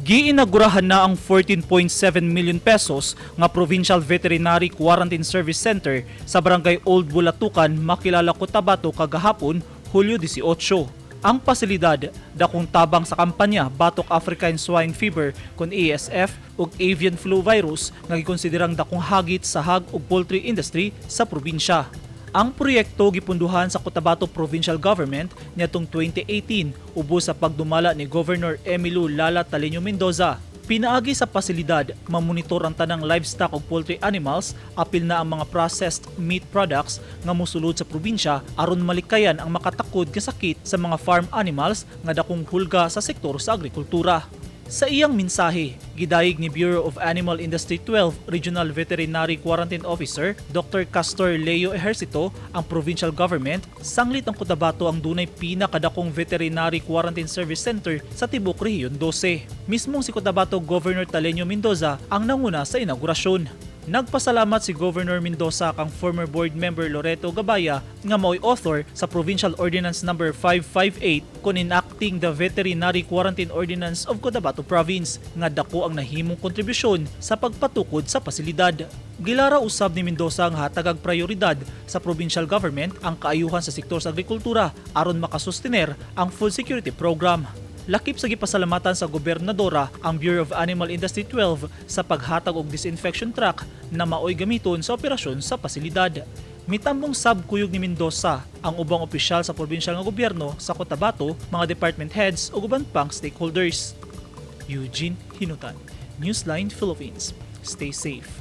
Giinagurahan na ang 14.7 million pesos nga Provincial Veterinary Quarantine Service Center sa Barangay Old Bulatukan, Makilala, Cotabato kagahapon, Hulyo 18. Ang pasilidad dakong tabang sa kampanya batok African Swine Fever kon ASF ug avian flu virus nga gikonsiderang dakong hagit sa hog ug poultry industry sa probinsya. Ang proyekto gipunduhan sa Cotabato Provincial Government niadtong 2018 ubos sa pagdumala ni Governor Emmylou Lala Taliño Mendoza. Pinaagi sa pasilidad, mamonitor ang tanang livestock ug poultry animals, apil na ang mga processed meat products nga mosulod sa probinsya aron malikayan ang makatakod nga sakit sa mga farm animals nga dakong hulga sa sektor sa agrikultura. Sa iyang mensahe, gidayeg ni Bureau of Animal Industry 12 Regional Veterinary Quarantine Officer Dr. Castor Leo Ejercito ang provincial government sanglit ang Cotabato ang dunay pinakadakong Veterinary Quarantine Service Center sa tibuok Rehiyon 12. Mismong si Cotabato Governor Taleño Mendoza ang nanguna sa inaugurasyon. Nagpasalamat si Governor Mendoza kang former board member Loreto Gabaya nga mao'y author sa Provincial Ordinance Number 558 kon enacting the Veterinary Quarantine Ordinance of Cotabato Province nga dako ang nahimong kontribusyon sa pagpatukod sa pasilidad. Gilara usab ni Mendoza nga hatagag prioridad sa provincial government ang kaayuhan sa sektor sa agrikultura aron makasustener ang food security program. Lakip sa gipasalamatan sa gobernadora ang Bureau of Animal Industry 12 sa paghatag og disinfection truck na maoy gamiton sa operasyon sa pasilidad. Mitambong sab kuyog ni Mendoza ang ubang opisyal sa probinsyal nga gobyerno sa Cotabato, mga department heads ug uban pang stakeholders. Eugene Hinutan, Newsline Philippines. Stay safe.